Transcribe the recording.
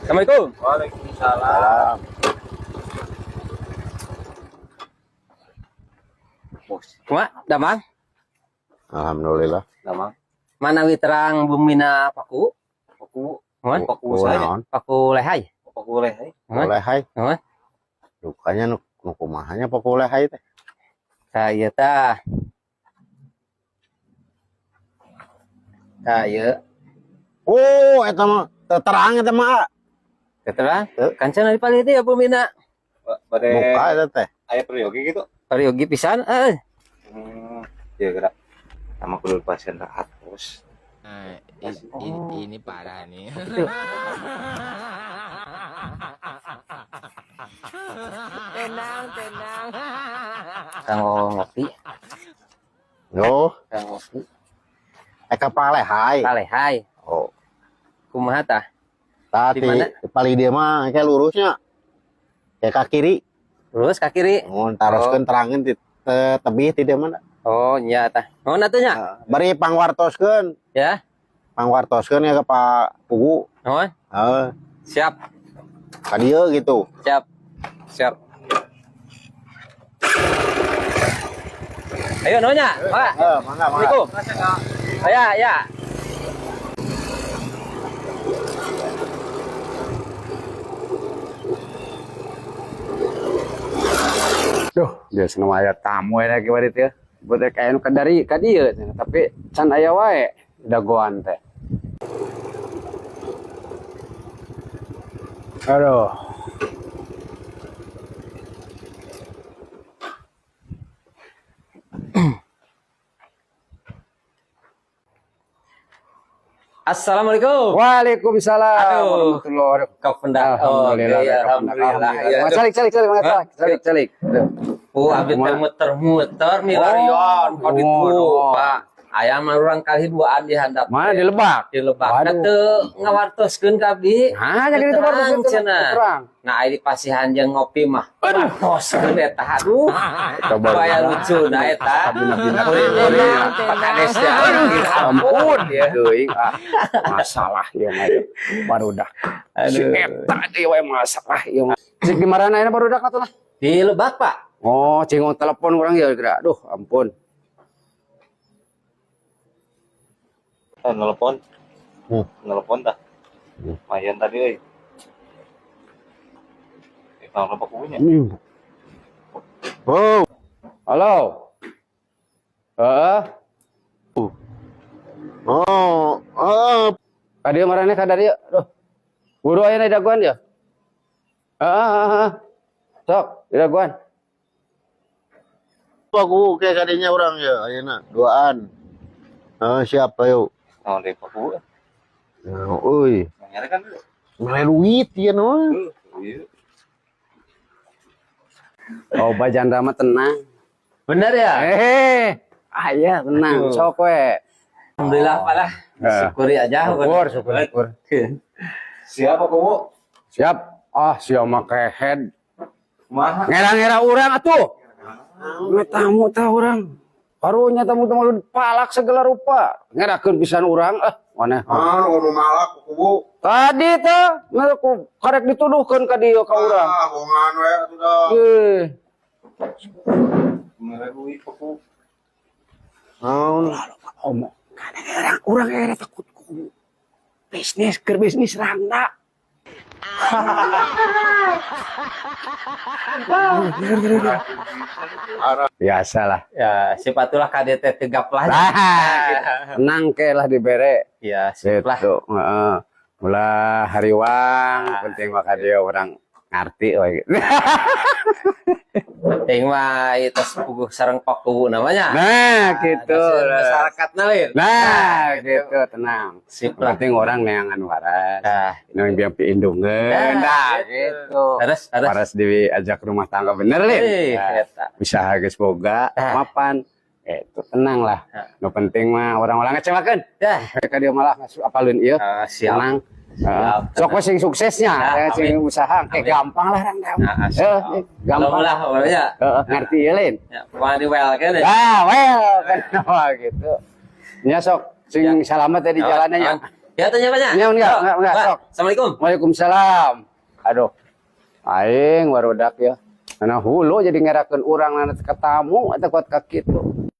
Assalamualaikum. Waalaikumsalam. Kumaha, damang? Alhamdulillah. Damang. Manawi terang bumina paku? Paku. Muhun? Paku saya. Naon? Paku lehai. Paku lehai. Muhun? Lehai. Muhun? Dukanya nu kumahanya paku lehai teh. Tah ieu tah. Tah ieu. Oh, eta mah teu terang eta mah. Teu terang? Teu. Kancana di palih teh ya bumina. Bade Muka eta teh. aya peryogi gitu. Peryogi pisan euy. Ya gerak. Sama kudu pasien terus. Nah, ini parah nih. Gitu. Tenang, tenang. Kanggo ngopi, Yo, kanggo ngopi. eka palehai. Palehai. Oh, Kumaha tah? tah Di mana? di palih dieu mah kayak lurusnya. Kayak ka kiri. Lurus ka kiri. Mun taroskeun terangin di tebih ti dieu mah. Oh, nya tah. Nuhun atuh nya. Bari pangwartoskeun, Ya, pangwartoskeun ya ke Pak Pugu. nuhun. Heeh, Siap, ka dieu gitu. siap. Siap. Ayo nuhun nya, Pak. Heeh, mangga mangga. Assalamualaikum. Oh, ya, ya. Duh, biasa nama aya tamu ya lagi warit ya. Buat kayak nu kadari ka dieu cenah, tapi can aya wae dagoan teh. Aduh. Assalamualaikum. Waalaikumsalam Aduh. warahmatullahi wabarakatuh. Kau pendak. Alhamdulillah, Oke, alhamdulillah. Ya, Mas calik calik calik Mas calik calik calik. Aduh. Oh, abdi teh muter-muter milarion Oh, ka ditu, oh. Pak. Aya mah urang kali duaan di handap. Mana di Lebak? Di Lebak. Waduh. Teu ngawartoskeun ka abdi. Nah, jadi itu baru Terang, cenah. terang. Nah, ari pasihan jeung ngopi mah. Wartoskeun eta. Aduh. Coba. Aya lucu nah eta. Bina-bina. Pak Kades teh. Ampun ya. Teuing ah. Masalah ieu mah ieu. Barudak. Si Aduh. eta deui we masalah ieu mah. Cik di marana ayeuna barudak atuh lah. Di Lebak, Pak. Oh, cingong telepon orang ya kira. Aduh, ampun. Nelpon. Hmm. Nelpon dah. Hmm. Lumayan tadi euy. Naon pakunya? Hmm. Oh, Halo. Heeh. oh, oh, Ka dieu marana ka dieu. Aduh. Buru ayeuna dagoan ya. Heeh, heeh. Sok, dagoan. aku kayak kadinya orang ya, ayeuna duaan. Ah, siap ayo. Naon deui paku? Nah, euy, Nyari kan dulu. mere duit ieu mah. Iya. Oh, Bajan Rama tenang. Bener ya? Eh, aya tenang. Aduh. Sok we. Alhamdulillah, Pak lah. Eh. Syukuri aja. Syukur, syukur, syukur. Siapa paku? Siap. Ah, siap mah kehead. Kumaha? Ngera-ngera urang atuh. Nge tamu tah urang. Karunya tamu teh malu palak segala rupa. Ngerakeun pisan urang ah, mana. Ah, nu malak kubu. Tadi teh ngeraku karek dituduhkeun ka dieu ka urang. Ah, bohongan we atuh dah. Eh, Mere duit paku. Naon? omong. Kana urang urang era takut ku bisnis keur bisnis rangda. Biasalah. Ya, sipatulah KDT tegap lah. Nah, gitu. Tenang ke lah dibere. Ya, sip lah. Gitu. Heeh. Ulah hariwang, penting mah dia orang ngerti we gitu. Penting mah itu puguh sareng paku namanya. Nah, gitu. Masyarakat lain. Nah, gitu tenang. Sip lah. Penting orang neangan waras. Nah, Nang biar piindungeun. Nah, Nah, gitu. terus terus. Waras diajak rumah tangga bener lin. Eh, Nah, eta. bisa geus boga, Nah. mapan. Itu tenang lah. Nah. Nu penting mah orang-orang ngecewakeun. Dah. Mereka dia malah ngasup apalun ieu. Ah, siap. Tenang. Siap. Sok we sing suksesnya, Nah, ya, sing amin. usaha kayak Amin. gampang lah rang. Nah, siap. Gampang. Lah pokoknya. Heeh, ngerti ya lin. Ya, pokoknya di well kan. Ah, well kan wah gitu. Ya sok Sing salamat ya di jalannya ya. Ya tanya banyak. Ya, enggak, sok. Assalamualaikum. Waalaikumsalam. Aduh. Aing warudak ya. Mana hulu jadi ngerakeun urang nana teu katamu eta kuat ka kitu.